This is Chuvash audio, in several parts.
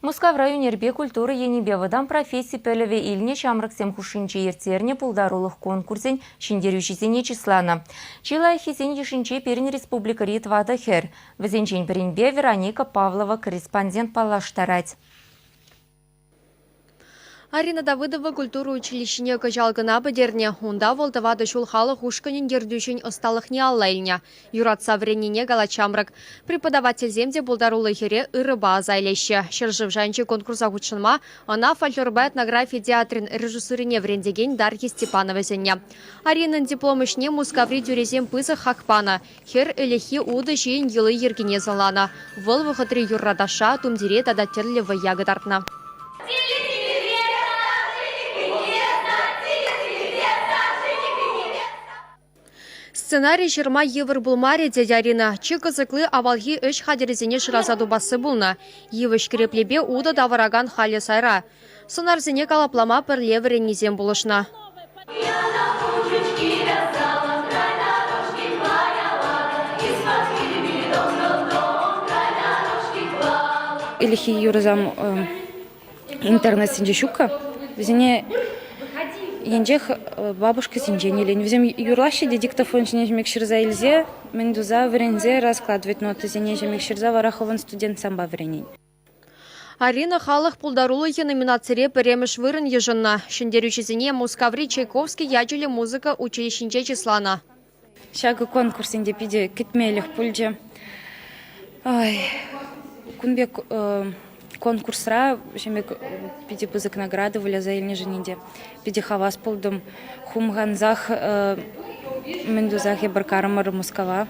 Мускавра ӳнерпе культура енӗпе вӑтам професси пӗлӗвӗ илнӗ ҫамрӑксем хушшинче ирттернӗ пултарулӑх конкурсӗн ҫӗнтерӳҫисене чысланӑ. Чи лайӑххисен йышӗнче пирӗн республикӑри тӑватӑ хӗр. Вӗсенчен пӗринпе Вероника Павлова корреспондент паллаштарать. Арина Давыдова культура училищине кӑҫал кӑна пӗтернӗ. Унта вӑл тӑватӑ ҫул халӑх ушкӑнӗн ертӳҫин ӑсталӑхне алла илнӗ. Юратса вӗреннине калать ҫамрӑк. Преподавательсем те пултаруллӑ хӗре ырӑпа аса илеҫҫӗ. Ҫӗршыв шайӗнчи конкурса хутшӑнма ӑна фольклорпа этнографи театрӗн режиссурине вӗрентекен Дарья Степанова сӗннӗ. Аринӑн диплом ӗҫне Мускаври тӳресем пысӑк хак панӑ. Хӗр ӗлӗкхи утӑ ҫийӗн йӑли-йӗркине сӑнланӑ. Вӑл вӑхӑтри юрра-ташша, тумтире тата тӗрлӗ вӑййа кӑтартнӑ. Сценари ҫырма йывӑр пулмарӗ, тет Арина. Чи кӑсӑкли авалхи ӗҫ хатӗрӗсене шыраса тупасси пулнӑ. Йывӑҫ кӗреплепе утӑ тавӑракан халӗ сайра. Сӑнарсене калӑплама пӗрле вӗреннисем пулӑшнӑ. Ӗлӗкхи юрӑсем интернетсенче ҫук-ха. Вӗсене енчех бабушкӑсенчен илен. Вӗсем юрлаҫҫӗ те диктофон ҫине ҫемек ҫырса илсе, мӗн туса вӗренсе раскладывать нотӑсене ҫемек ҫырса вара хӑвӑн студентсемпа вӗренен. Арина халӑх пултарулӑхӗ номинацире пӗрремӗш вырӑн йышӑннӑ. Ҫӗнтерӳҫӗсене Мускаври Чайковский ячӗллӗ музыка училищинче чысланӑ. Ҫакӑ конкурс ӗнтӗ питӗ кӗтмелӗх пулчӗ. Кун пек конкурсра ҫын пек питӗ пысӑк награда выляса илнӗшӗн ӗнтӗ питӗ хавас пултӑм. Хумхансах мӗн тусах эпир карӑмӑр Мускава.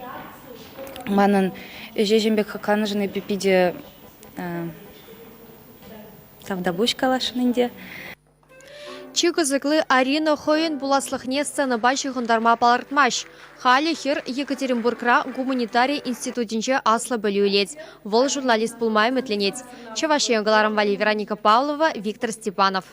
Манӑн ӗҫе ҫын пек хакланӑшӑн эпӗ питӗ тавтапуҫ каласшӑн ӗнтӗ. Чи кӑсӑкли Арина хӑйӗн пуласлӑхне сценӑпа ҫыхӑнтарма палӑртмасть. Халӗ хӗр Екатеринбургра гуманитари институтӗнче аслӑ пӗлӳ илет. Вӑл журналист пулма ӗмӗтленет. Чӑваш Ен кӑларӑм валли Вероника Павлова, Виктор Степанов.